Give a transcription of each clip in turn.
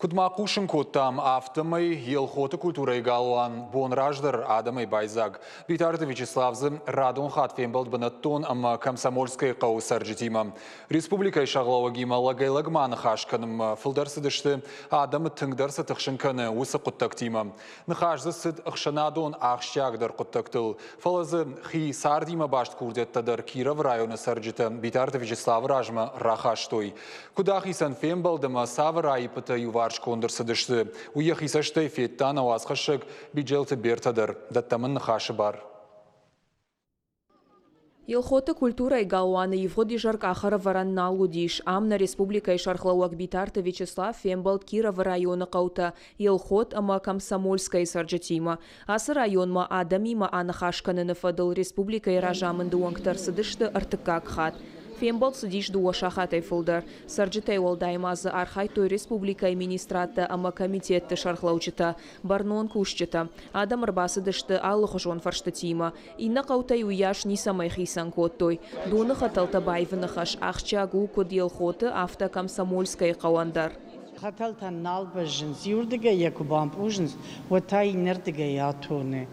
Куыд ма хъусын кодтам, афтӕмӕй Елхоты культурӕйы галуан бон раздӕр адӕмӕй байдзаг. Битарты Вячеслав дзы радон хатт фембӕлд бынӕттон ӕмӕ Комсомольскӕйы хъӕуы цӕрджытимӕ. Республикӕйы сӕргълӕууӕгимӕ лӕгӕй-лӕгмӕ ныхас кӕнынмӕ фылдӕр цыдысты, адӕмы тынгдӕр цы тыхсын кӕны, уыцы хъуыддӕгтимӕ. Ныхас дзы цыд ӕхсӕнадон ахсджиагдӕр хъуыддӕгтыл, фӕлӕ дзы хи цардимӕ баст курдиӕттӕ дӕр Кировы районы цӕрджытӕ Битарты Вячеславы размӕ рахастой. Куыд ахицӕн фембӕлд ӕмӕ цавӕр аиппытӕ иуварсгонд ӕрцыдысты, уый йӕхи цӕстӕй федта нӕ уацхӕссӕг Биджелты Бертӕ дӕр. Дӕттӕм ын ныхасы бар. Елхоты культурӕйы галуаны ивгъуыд изӕр къахӕрӕвӕрӕн нал уыдис. Ам нӕ республикӕйы сӕргълӕууӕг Битарты Вячеслав фембӕлд Кировы районы хъӕутӕ Елхот ӕмӕ Комсомольскӕйы цӕрджытимӕ. Ацы районмӕ адӕмимӕ аныхас кӕныны фӕдыл республикӕйы разамынды уӕнгтӕ ӕрцыдысты ӕртыккаг хатт. Фембӕлд цыдис дыууӕ сахатӕй фылдӕр. Цӕрджытӕй уӕлдай ма дзы архайдтой республикӕйы министрадтӕ ӕмӕ комитетты сӕргълӕуджытӕ, бӕрнон кусджытӕ. Адӕм ӕрбацыдысты алыхуызон фӕрстытимӕ. Иннӕ хъӕутӕй уыйас ницӕмӕй хицӕн кодтой. Доны хӕтӕлтӕ баивыны хӕс ахсджиаг у куыд Елхоты, афтӕ Комсомольскӕйы хъӕуӕн дӕр. Хӕтӕлтӕ нал бӕззынц, иуырдыгӕй йӕ куы бампъузынц, уӕд та иннӕрдыгӕй атоны.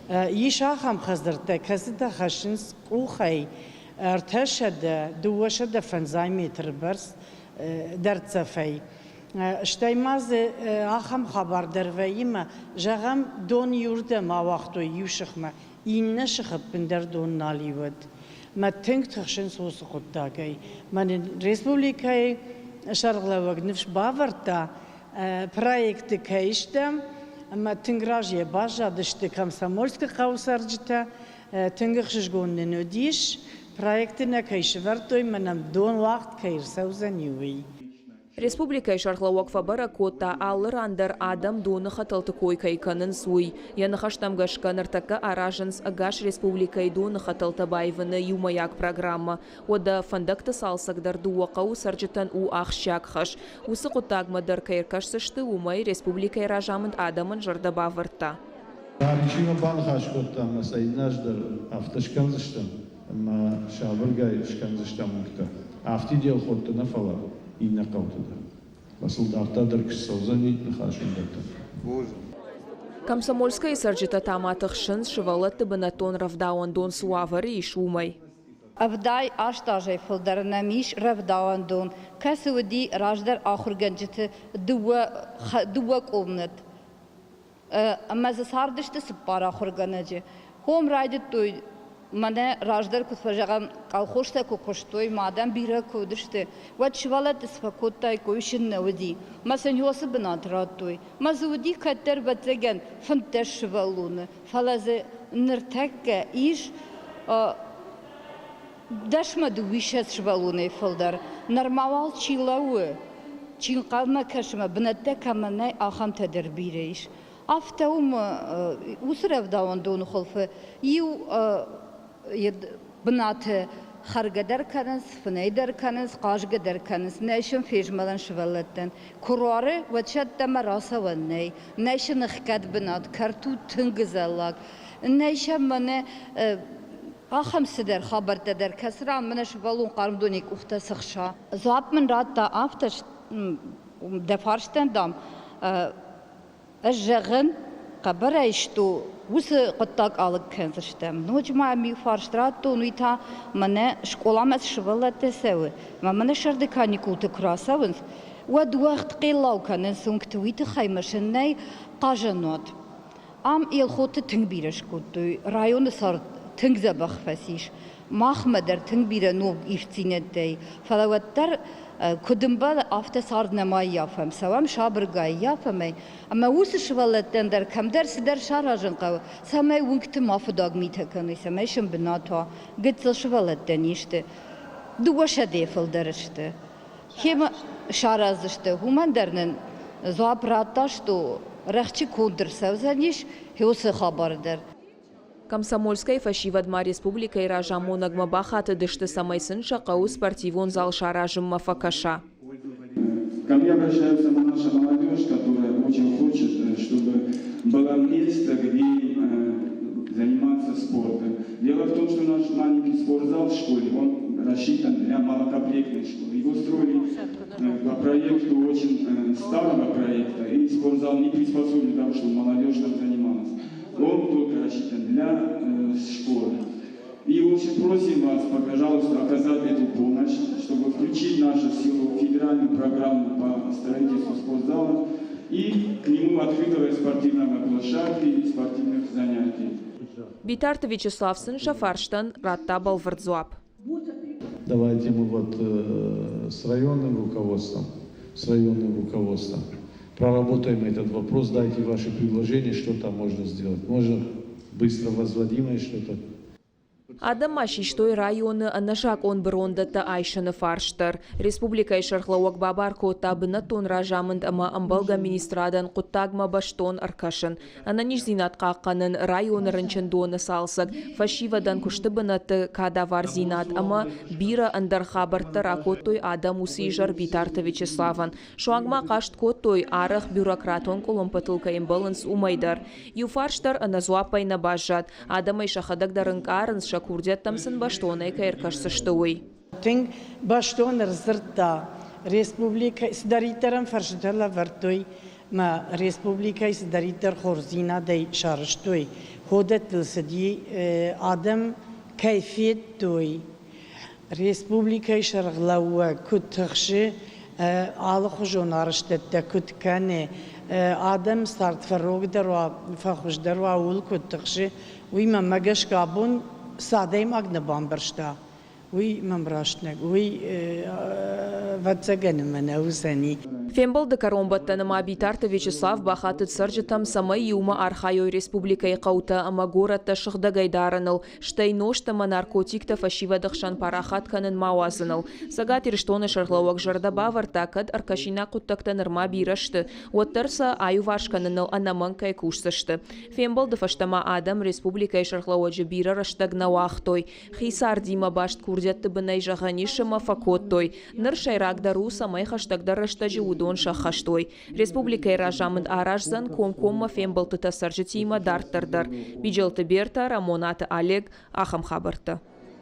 Ис ахӕм хӕдзӕрттӕ, кӕцытӕ хӕссынц къухӕй 300, 250 метры бӕрц дӕрддзӕфӕй. Стӕй ма дзы ахӕм хабар дӕр вӕййы мӕ, зӕгъӕм, дон иуырдӕм ауагътой иу сыхмӕ, иннӕ сыхы ӕппындӕр дон нал и уӕд. Мӕ тынг тыхсынц уыцы хъуыддагӕй. Мӕ нын республикӕйы сӕргълӕууӕг ныфс бавӕрдта, проекты кӕй стӕм, ӕмӕ тынг разыйӕ баззадысты Комсомольскы хъӕуы цӕрджытӕ. Тынг ӕхсызгон нын уыдис, проекты нӕ кӕй сӕвӕрдтой, мӕ нӕм дон уагъд кӕй ӕрцӕудзӕни, уый. Республикӕйы сӕргълӕууӕг фӕбӕрӕг кодта, алы ран дӕр адӕм доны хӕтӕлты кой кӕй кӕнынц, уый. Йӕ ныхӕстӕм гӕсгӕ, ныртӕккӕ аразынц ӕгас республикӕйы доны хӕтӕлтӕ баивыны иумӕйаг программӕ. Уӕдӕ фӕндӕгты цалцӕг дӕр дыууӕ хъӕуы цӕрджытӕн у ахсджиаг хӕс. Уыцы хъуыддагмӕ дӕр кӕй ӕркӕсдзысты, уымӕй республикӕйы разамынд адӕмӕн зӕрдӕ бавӕрдта. Баричимӕ баныхас кодтам ӕмӕ сӕ иннӕ аз дӕр афтӕ скӕндзыстӕм ӕмӕ сабыргай скӕндзыстӕм уынгтӕ. Афтид Елхотты нӕ, фӕлӕ иннӕ хъӕуты дӕр. Фӕлӕ сыл дарддӕр дӕр куы ссӕудзӕни ныхас уыдӕттӕ. Комсомольскӕйы цӕрджытӕ та ма тыхсынц, сывӕллӕтты бынӕттон рӕвдауӕндон цы уавӕры ис, уымӕй. 78 азӕй фылдӕр нӕм ис рӕвдауӕндон, кӕцы уыди раздӕр ахуыргӕнджыты дыууӕ къомнӕт. Ӕмӕ дзы цардысты цыппар ахуыргӕнӕджы. Хом райдыдтой, мӕнӕ раздӕр куыд фӕзӕгъӕм, колхозтӕ куы куыстой, ма адӕм бирӕ куы уыдысты, уӕд сывӕллӕтты цы фӕкодтаиккой, уый сын нӕ уыди. Мӕ сын уыцы бынат радтой. Мӕ дзы уыди кӕддӕр, ӕвӕццӕгӕн, 15 сывӕллоны, фӕлӕ дзы ныртӕккӕ ис дӕсмӕ дыууиссӕдз сывӕллонӕй фылдӕр. Нырма уал чи лӕууы, чи нхъӕлмӕ кӕсы ӕмӕ бынӕттӕ кӕмӕн нӕй, ахӕмтӕ дӕр бирӕ ис. Афтӕ уым уыцы рӕвдауӕндоны хуылфы иу бынаты хӕргӕ дӕр кӕнынц, фынӕй дӕр кӕнынц, хъазгӕ дӕр кӕнынц. Нӕй сын фезмӕлӕн сывӕллӕттӕн. Куы руары, уӕд сӕ ӕддӕмӕ рацӕуӕн нӕй. Нӕй сын ӕхгӕд бынат, кӕрт у тынг ӕдзӕллаг. Нӕй сӕм мӕнӕ ахӕм цыдӕр хабӕрттӕ дӕр, кӕцы ран мӕнӕ сывӕллон хъарм донӕй къухтӕ цыхса. Дзуапп мын радта афтӕ, дӕ фарстӕн, дам, ӕз зӕгъын, хъӕбӕрӕй сто уыцы хъуыддаг алыг кӕндзыстӕм. Ноджы ма йӕм иу фарст радтон, уый та мӕнӕ скъоламӕ цы сывӕллӕттӕ цӕуы, ӕмӕ мӕнӕ сӕрды каникулты куы рацӕуынц, уӕд уӕгъд хъеллау кӕнынц уынгты, уый тыххӕй мӕ сын нӕй хъазӕнуат. Ам Елхоты тынг бирӕ скодтой, районы цард тынг дзӕбӕх фӕцис. Махмӕ дӕр тынг бирӕ ног ивддзинӕдтӕй, фӕлӕ уӕддӕр куыд ӕмбӕлы, афтӕ цард нӕма ӕййафӕм. Цӕуӕм сабыргай ӕййафӕм ӕй. Ӕмӕ уыцы сывӕллӕттӕн дӕр кӕмдӕр цыдӕр саразын хъӕуы, цӕмӕй уынгты ма фыдаг митӕ кӕной, цӕмӕй сын бынат уа. Гыццыл сывӕллӕттӕ не сты. Дыууӕсӕдӕйӕ фылдӕр сты. Хемӕ сараздзысты, уымӕн дӕр нын дзуапп радта, что рӕхджы конд ӕрцӕудзӕнис уыцы хабар дӕр. Комсомольскӕйы фӕсивӕд ма республикӕйы разамонӕгмӕ бахатыдысты, цӕмӕй сын сӕ хъӕуы спортивон зал саразынмӕ фӕкӕса. Ко мне обращается наша молодежь, которая очень хочет, чтобы было место, где заниматься спортом. Дело в том, что наш маленький спортзал в школе, он рассчитан для малокомплектной школы. Его строили по проекту очень старого проекта, и спортзал не приспособлен для того, чтобы молодежь там занималась. Он только рассчитан для школы. И очень просим вас, пожалуйста, оказать эту помощь, чтобы включить нашу силу в федеральную программу по строительству спортзала и к нему открытого спортивного площадки и спортивных занятий. Битарты Вячеслав сын сӕ фарстӕн радта бӕлвырд дзуапп. Давайте мы вот с районным руководством, с районным руководством проработаем этот вопрос, дайте ваши предложения, что там можно сделать. Можно быстро возводимое что-то. Адӕм ма систой районы ӕнӕзакъон бырондӕттӕ айсыны фарст дӕр. Республикӕйы сӕргълӕууӕг бабар кодта бынӕттон разамынд ӕмӕ ӕмбӕлгӕ министрадӕн хъуыддагмӕ бӕстон ӕркӕсын. Ӕнӕниздзинад хъахъхъӕнын, районы рынчындоны цалцӕг, фӕсивӕдӕн куысты бынӕтты кадавардзинад ӕмӕ бирӕ ӕндӕр хабӕрттӕ ракодтой адӕм уыцы изӕр Битарты Вячеславӕн. Суанг ма хъаст кодтой, арӕх бюрократон къуылымпытыл кӕй ӕмбӕлынц, уымӕй дӕр. Иу фарст дӕр ӕнӕдзуаппӕй нӕ баззад. Адӕмӕй сӕхӕдӕг дӕр ӕнкъарынц, сӕ курдиӕттӕм сын бӕстонӕй кӕй ӕркӕсдзысты, уый. Тынг бӕстон ӕрдзырдта республикӕ цыдӕриддӕр ӕм фӕрстытӕ лӕвӕрдтой мӕ республикӕйы цыдӕриддӕр хорздзинадӕй сарӕзтой, ходӕттыл цыди адӕм кӕй федтой, республикӕйы сӕргълӕууӕг куыд тыхсы, алыхуызон арӕзтӕдтӕ куыд кӕны, адӕм цард фӕрогдӕр уа, фӕхуыздӕр уа, ууыл куыд тыхсы, уый мӕнмӕ гӕсгӕ абон цы адӕймаг нӕ бамбӕрста, уый мӕм раст нӕ, уый ӕвӕццӕгӕн ӕмӕ нӕ уыдзӕни. Фембӕлды кӕронбӕттӕны ма Битарты Вячеслав бахатыд цӕрджытӕм, цӕмӕй иумӕ архайой республикӕйы хъӕутӕ ӕмӕ горӕттӕ сыгъдӕгӕй дарыныл, стӕй нозт ӕмӕ наркотиктӕ фӕсивӕды хсӕн парахат кӕнын ма уадзыныл. Цӕгат Ирыстоны сӕргълӕууӕг зӕрдӕ бавӕрдта, кӕд ӕркӕсинаг хъуыддӕгтӕ нырма бирӕ сты, уӕддӕр сӕ аиуварс кӕныныл ӕнӕмӕнг кӕй кусдзысты. Фембӕлды фӕстӕ ма адӕм республикӕйы сӕргълӕууӕджы бирӕ рӕстӕг нӕ уагътой. Хи цардимӕ баст курдиӕтты бынӕй зӕгъӕн ис ӕмӕ фӕкодтой. Ныр сӕйрагдӕр у, цӕмӕй хӕстӕгдӕр рӕстӕджы уыдон сӕххӕст уой. Республикӕйы разамынд араздзӕн комкоммӕ фембӕлдтытӕ цӕрджытимӕ дарддӕр дӕр. Биджелты Бертӕ, Рӕмонаты Олег, ахӕм хабӕрттӕ.